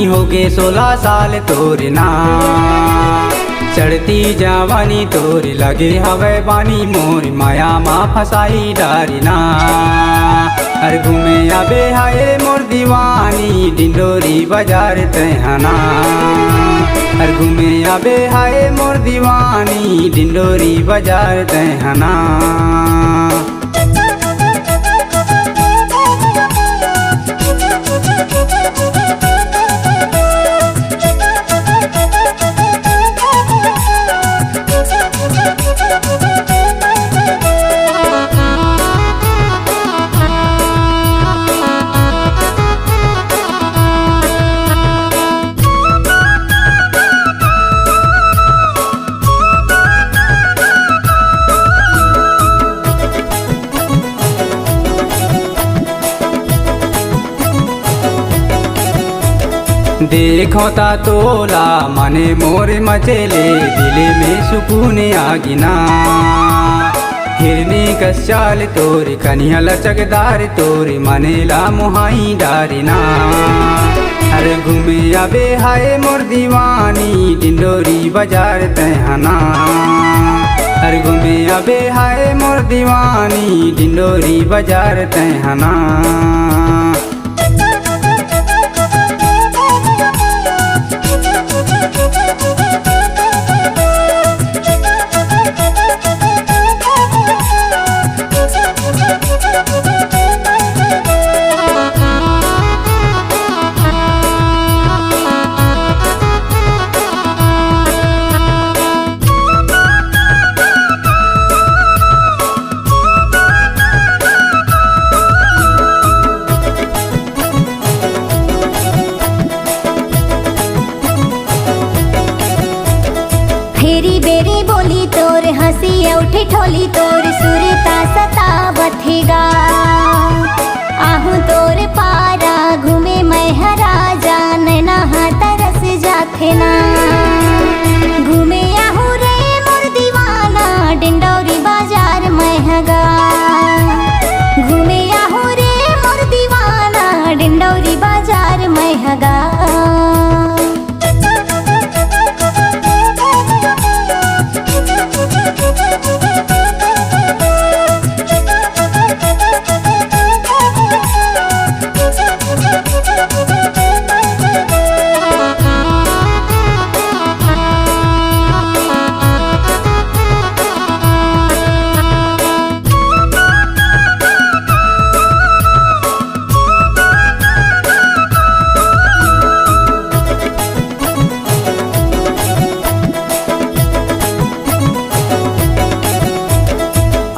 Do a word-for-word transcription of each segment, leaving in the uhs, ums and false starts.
होगे सोलह साल तोर ना, चढ़ती जवानी तोर लगे हवय बानी, मोर माया मा फसाई डारी ना। हर घूमे आबे हाय मोर दीवानी, डिंडोरी बाजार तैं हा ना। हर घूमे आबे हाय मोर दीवानी, डिंडोरी बाजार तैं हा ना। देखो ता तोला मने मोर मचेले, दिल में सुकून आगिना। हिरनी कस चाल तोर, कनिया लचकदार तोर, मने ला मोहाई डारिना। हर घूमे आबे हाय मोर दीवानी, डिंडोरी बाजार तैं हा ना। हर घूमे आबे हाय मोर दीवानी, डिंडोरी बाजार तैं हा ना। फेरी बेरी बोली तोर, हंसी अउ ठिठोली तोर, सुरता सतावत हे गा। आहूं तोर पारा घूमे मैं ह राजा, नैना ह तरस जाथे ना। घूमे आहूं रे मोर दीवाना, डिंडौरी बाजार मैं ह गा। घूमे आहूं रे मोर दीवाना, डिंडौरी बाजार मैं ह गा।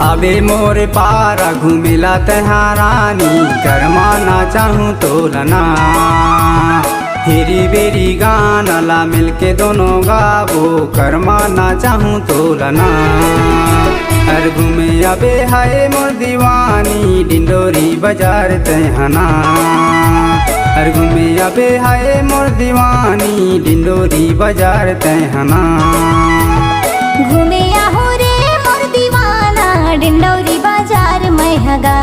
अबे मोर पारा घूमेला तैं हा रानी, करमाना चाहूं तोला ना। हेरी बेरी गाना ला मिलके दोनों गाबो, करमाना चाहूं तोला ना। हर घूमे अबे हाय मोर दीवानी, डिंडोरी बाजार तैं हा ना। हर घूमे अबे हाय मोर दीवानी, डिंडोरी बाजार तैं हा ना। घूमे आहूं रे मोर दीवाना, डिंडौरी बाजार मैं ह गा।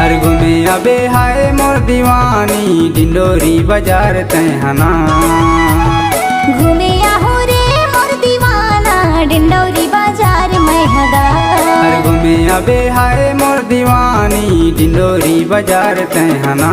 हर घूमे अबे हाय मोर दीवानी, डिंडोरी बाजार तैं हा ना। घूमे आहूं रे मोर दीवाना, डिंडौरी बाजार मैं ह गा। हर घूमे अबे हाय मोर दीवानी, डिंडोरी बाजार तैं हा ना।